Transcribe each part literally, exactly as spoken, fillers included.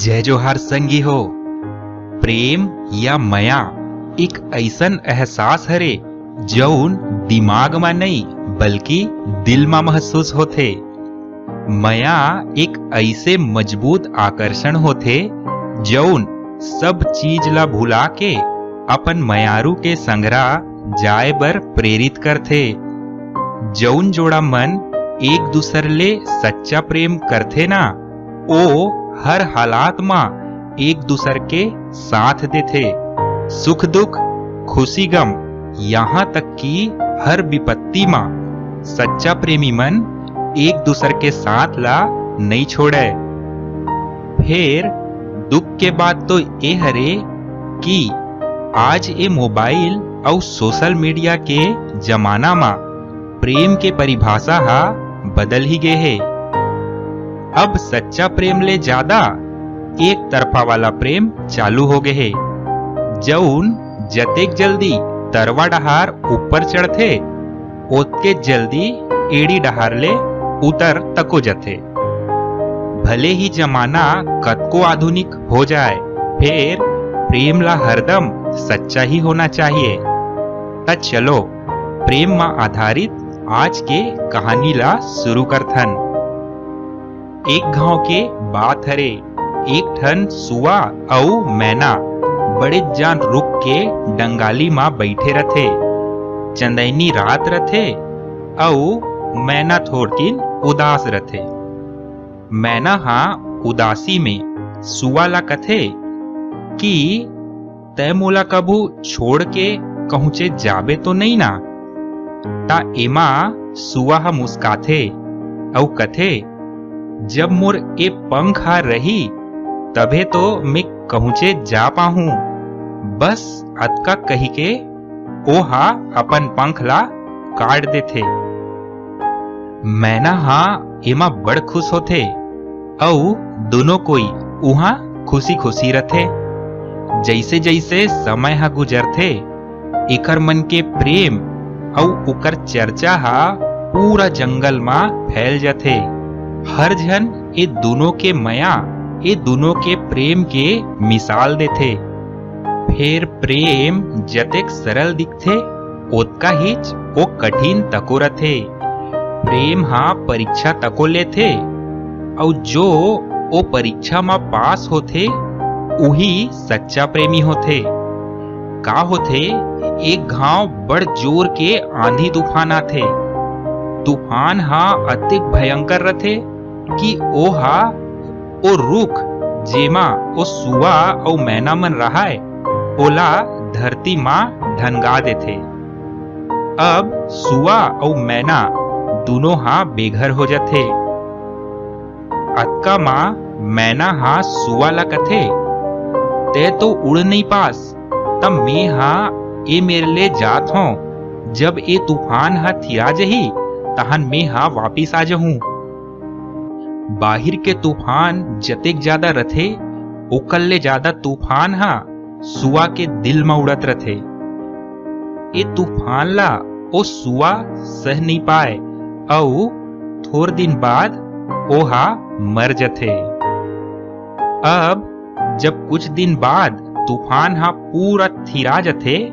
जय जोहार संगी हो। प्रेम या मया एक अइसन एहसास हरे, जउन दिमाग म नइ, बल्कि दिल म महसूस होथे। मया एक अइसे मजबूत आकर्षण होथे, जउन सब चीज ला भुला के अपन मयारू के संघरा जाए बर प्रेरित करथे। जउन जोड़ा मन एक दूसर ले सच्चा प्रेम करथे ना, ओ हर हालात म एक दूसर के साथ देथे। सुख दुख, खुशी गम, यहाँ तक कि हर विपत्ति म सच्चा प्रेमी मन एक दूसर के साथ ला नइ छोड़य। फेर दुख के बात तो ए हरे कि आज ए मोबाइल अउ सोशल मीडिया के जमाना म प्रेम के परिभाषा ह बदल ही गे हे। अब सच्चा प्रेम ले ज्यादा एक तरफा वाला प्रेम चालू हो गे हे, जउन जतेक जल्दी तरवा डहार ऊपर चढ़थे, ओतके जल्दी एड़ी डहार ले उतर तको जथे। भले ही जमाना कतको आधुनिक हो जाए, फेर प्रेम ला हरदम सच्चा ही होना चाहिए। त चलो, प्रेम म आधारित आज के कहानी ला शुरू करथन। एक घांव के बात हरे, एक ठन सुआ अउ मैना बड़े जान रुख के डंगाली म बइठे रथे। चंदैनी रात रथे अउ मैना थोरकिन उदास रथे। मैना ह उदासी में सुआ ला कथे कि "तैं मोला कभू छोड़ के कहूँचे जाबे तो नइ ना?" त एमा सुआ ह मुस्काथे अउ कथे, "जब मोर ए पंख ह रही, तभे तो मैं कहूँचे जा पाहूँ।" बस अतका कहिके ओ ह अपन पंख ला काट देथे। मैना ह एमा बड़ खुश होथे अउ दुनों कोई उहाँ खुशी-खुशी रथे। जइसे-जइसे समय ह गुजरथे, एकर मन के प्रेम अउ ओकर चर्चा ह पूरा जंगल म फैल जथे। हर झन ए दुनों के मया, ए दुनों के प्रेम के मिसाल देथे। फेर प्रेम जतेक सरल दिखथे, ओतका हीच ओ कठिन तको रथे। प्रेम ह परीक्षा तको लेथे, अउ जो ओ परीक्षा म पास होथे, उही सच्चा प्रेमी होथे। का होथे, एक घांव बड़ जोर के आंधी तूफान आथे। तूफान ह अतेक भयंकर रथे कि ओ ह ओ रुख, जेमा ओ सुआ अउ मैना मन रहय, ओला धरती म ढनगा देथे। अब सुआ अउ मैना दूनों ह बेघर हो जथे। अतका म मैना ह सुआ ल कथे, "तैं तो उड़ नइ पास, त मेंह ए मेर ले जात हंव। जब ए तूफान ह थिरा जही, तहन मेंह वापिस आ जहूं।" बाहिर के तूफान जतेक जादा रथे, ओकर ले जादा तूफान ह सुआ के दिल म उड़त रथे। ए तूफान ला ओ सुआ सह नइ पाय अउ थोर दिन बाद ओहा मर जथे। अब जब कुछ दिन बाद तूफान ह पूरा थिरा जथे,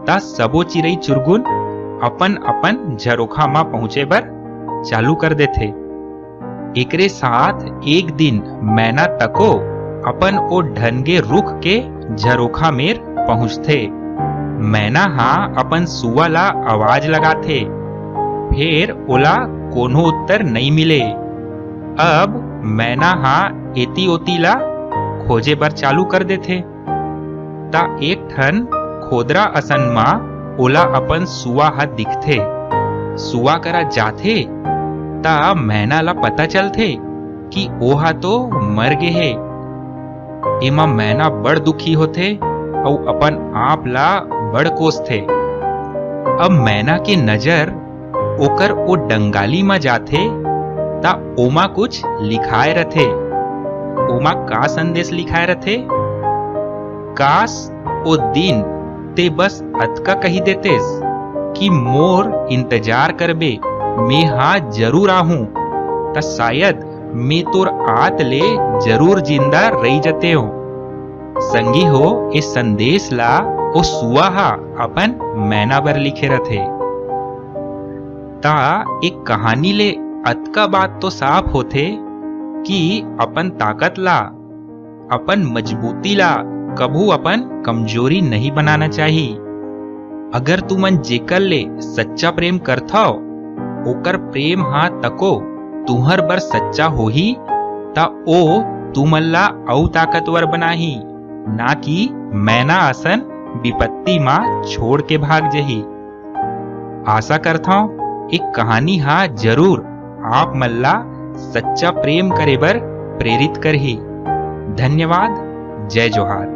त सबो चिरई चुरगुन अपन-अपन झरोखा म पहुंचे बर चालू कर देथे। एकरे साथ एक दिन मैना तको अपन ओ ढनगे रुख के झरोखा मेर पहुंचथे। मैना ह अपन सुआ ला आवाज लगाथे, फेर ओला कोनो उत्तर नइ मिले। अब मैना ह एती-ओती ला खोजे बर चालू कर देथे। त एक ठन खोदरा असन म ओला अपन सुआ ह दिखथे। सुआ करा जाथे, त मैना ला पता चलथे कि ओहा तो मर गे हे। एमा मैना बड़ दुखी होथे अउ अपन आप ला बड़ कोसथे। अब मैना के नजर ओकर ओ डंगाली म जाथे, त ओमा कुछ लिखाय रथे। ओमा का संदेश लिखाय रथे? "काश, ओ दिन ते बस अतका कहि देतेस कि मोर इंतजार करबे, मेंहा जरूर आहूं, त शायद में तोर आत ले जरूर जिंदा रही जतेव। संगी हो, ए संदेश ला ओ सुआ हा अपन मैना बर लिखे रथे। ता एक कहानी ले अतका बात तो साफ होथे कि अपन ताकत ला, अपन मजबूती ला कभू अपन कमजोरी नहीं बनाना चाही। अगर तुमन जेकर ले सच्चा प्रेम करथव, ओकर प्रेम हा तको तुहर बर सच्चा होही, त ओ तुमन ला अउ ताकतवर बनाही, ना कि मैना असन विपत्ति मा छोड़ के भाग जही। आशा करथव, एक कहानी हा जरूर आप मन ला सच्चा प्रेम करे बर प्रेरित करही। धन्यवाद। जय जोहार।